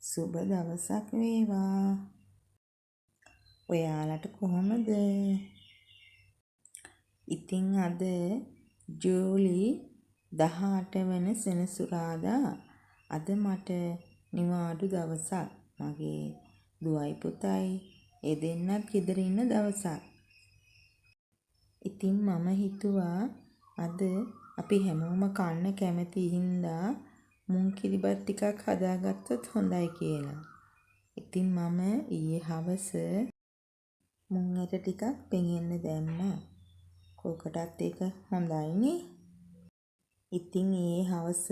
සුබ දවසක් වේවා. ඔයාලට කොහොමද? ඉතින් අද ජූලි 18 වන සෙනසුරාදා. අද මට නිවාඩු දවසක්. මගේ දුවයි පුතයි ඒ දෙන්නත් ගෙදර ඉන්න දවසක්. ඉතින් මම හිතුවා අද අපි හැමෝම කන්න කැමති හින්දා මුං කිරිබත් ටිකක් හදාගත්තොත් හොඳයි කියලා. ඉතින් මම ඊයේ හවස මුං ඇට ටිකක් පෙඟෙන්න දැම්මා. කෝකටත් ඒක හොඳයිනේ. ඉතින් ඊයේ හවස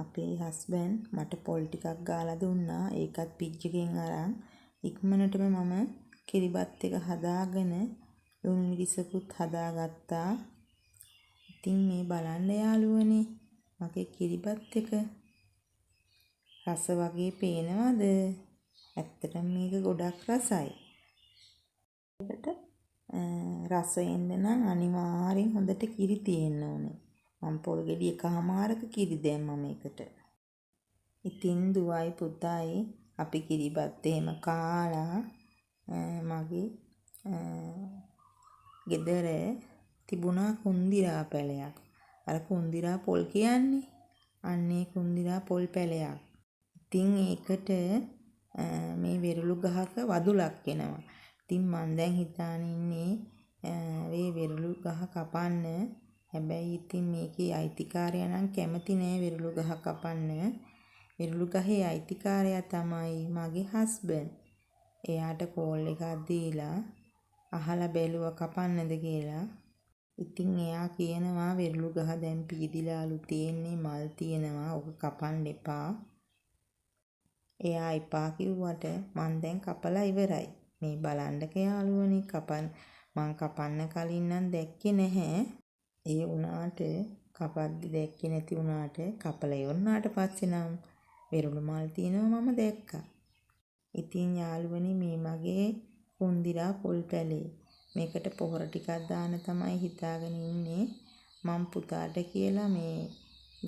අපේ හස්බන්ඩ් මට පොල් ටිකක් ගාලා දුන්නා. ඒකත් ෆ්‍රිජ් එකෙන් අරන් ඉක්මනටම මම කිරිබත් එක හදාගෙන ලුණු මිරිසකුත් හදාගත්තා. ඉතින් මේ බලන්න යාළුවනේ, මගේ කිරිබත් එක රස වගේ පේනවද? ඇත්තටම මේක ගොඩක් රසයි. ඒකට රස එන්න නම් අනිවාර්යෙන් හොඳට කිරි තියෙන්න ඕනේ. මම පොල් ගෙඩි එකහමාරක කිරි දැම්මා මේකට. ඉතින් දුවයි පුතයි අපි කිරිබත් එහෙම කාලා, මගේ ගෙදර තිබුණා කුන්දිරා පැලයක්. අර කුන්දිරා පොල් කියන්නේ. අන්න ඒ කුන්දිරා පොල් පැලයක්. ඉතින් ඒකට මේ වෙරුළු ගහක වදුලක් එනවා. ඉතින් මං දැන් හිතාන ඉන්නේ මේ වෙරුළු ගහ කපන්න. හැබැයි ඉතින් මේකේ අයිතිකාරයා නම් කැමති නෑ වෙරුළු ගහ කපන්න. වෙරුළු ගහේ අයිතිකාරයා තමයි මගේ හස්බන්ඩ්. එයාට කෝල් එකක් දීලා අහලා බැලුවා කපන්නද කියලා. ඉතින් එයා කියනවා වෙරුළු ගහ දැන් පීදිලාලු තියෙන්නේ, මල් තියෙනවා, ඕක කපන්න එපා. එයා එපා කිව්වට මං දැන් කපලා ඉවරයි. මේ බලන්නකෝ යාළුවනේ, මං කපන්න කලින් නම් දැක්කේ නැහැ. ඒ වුණාට කපද්දි දැක්කේ නැති වුණාට කපලා ඉවර වුණාට පස්සේ නම් වෙරුළු මල් තියෙනවා මම දැක්කා. ඉතින් යාළුවනේ, මේ මගේ කුන්දිරා පොල් පැලේ. මේකට පොහොර ටිකක් දාන්න තමයි හිතාගෙන ඉන්නේ. මං පුතාට කියලා මේ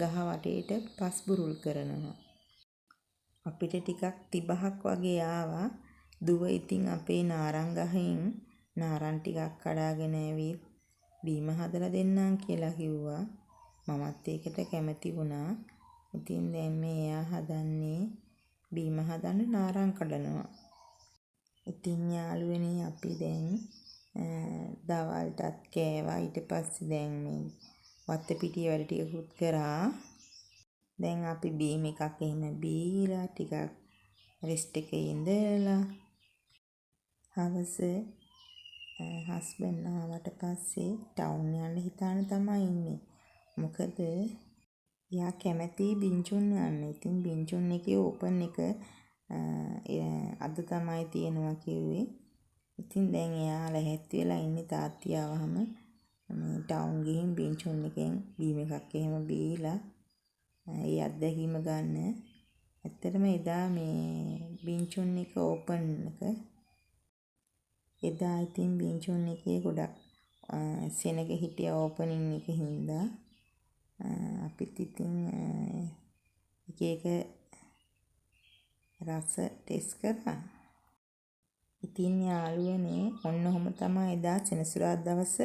ගහ වටේට පස් බුරුල් කරනවා. අපිට ටිකක් තිබහක් වගේ ආවා. දුව ඉතින් අපේ නාරං ගහෙන් නාරං ටිකක් කඩාගෙන ඇවිත් බීම හදලා දෙන්නම් කියලා කිව්වා. මමත් ඒකට කැමති වුණා. ඉතින් දැන් මේ එයා හදන්නේ බීම හදන්න නාරං කඩනවා. ඉතින් යාළුවනේ, අපි දැන් දවල්ටත් කෑවා. ඊට පස්සේ දැන් මේ වත්තපිටිය වැඩ ටිකකුත් කරා. දැන් අපි බීම එකක් එහෙම බීලා ටිකක් රෙස්ට් එකේ ඉඳලා, හවස හස්බන්ඩ් ආවට පස්සේ ටවුන් යන්න හිතාන තමයි ඉන්නේ. මොකද එයා කැමතියි බින්චුන් යන්න. ඉතින් බින්චුන් එකේ ඕපන් එක අද තමයි තියෙනවා කිව්වේ. ඉතින් දැන් එයා ලැහැත්ති වෙලා ඉන්නේ තාත්ති ආවහම මේ ටවුන් ගිහින් බින්චුන් එකෙන් බීම එකක් එහෙම බීලා ඒ අත්දැකීම ගන්න. ඇත්තටම එදා මේ බින්චුන් එක ඕපන් එක එදා ඉතින් බින්චුන් එකේ ගොඩක් සෙනග හිටියා ඕපනින් එක හින්දා. අපිත් ඉතින් එක එක රස ටෙස්ට් කරා. ඉතින් යාළුවනේ, ඔන්න ඔහොම තමයි එදා සෙනසුරාදා දවස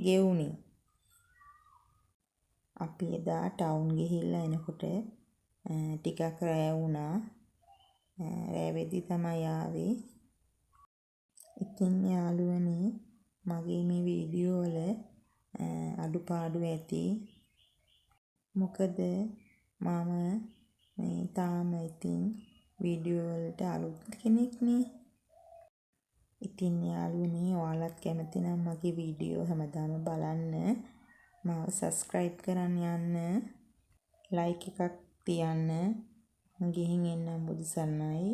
ගෙවුනේ. අපි එදා ටවුන් ගිහිල්ලා එනකොට ටිකක් රෑ වුණා. රෑ වෙද්දි තමයි ආවේ. ඉතින් යාළුවනේ, මගේ මේ වීඩියෝ වල අඩුපාඩු ඇති. මොකද මම මේ තාම ඉතින් වීඩියෝ වලට අලුත් කෙනෙක්නේ. ඉතින් යාළුවනේ, ඔයාලත් කැමති නම් මගේ වීඩියෝ හැමදාම බලන්න. මාව සබ්ස්ක්‍රයිබ් කරන් යන්න. ලයික් එකක් තියන්න. ගිහින් එන්නම්. බුදු සරණයි.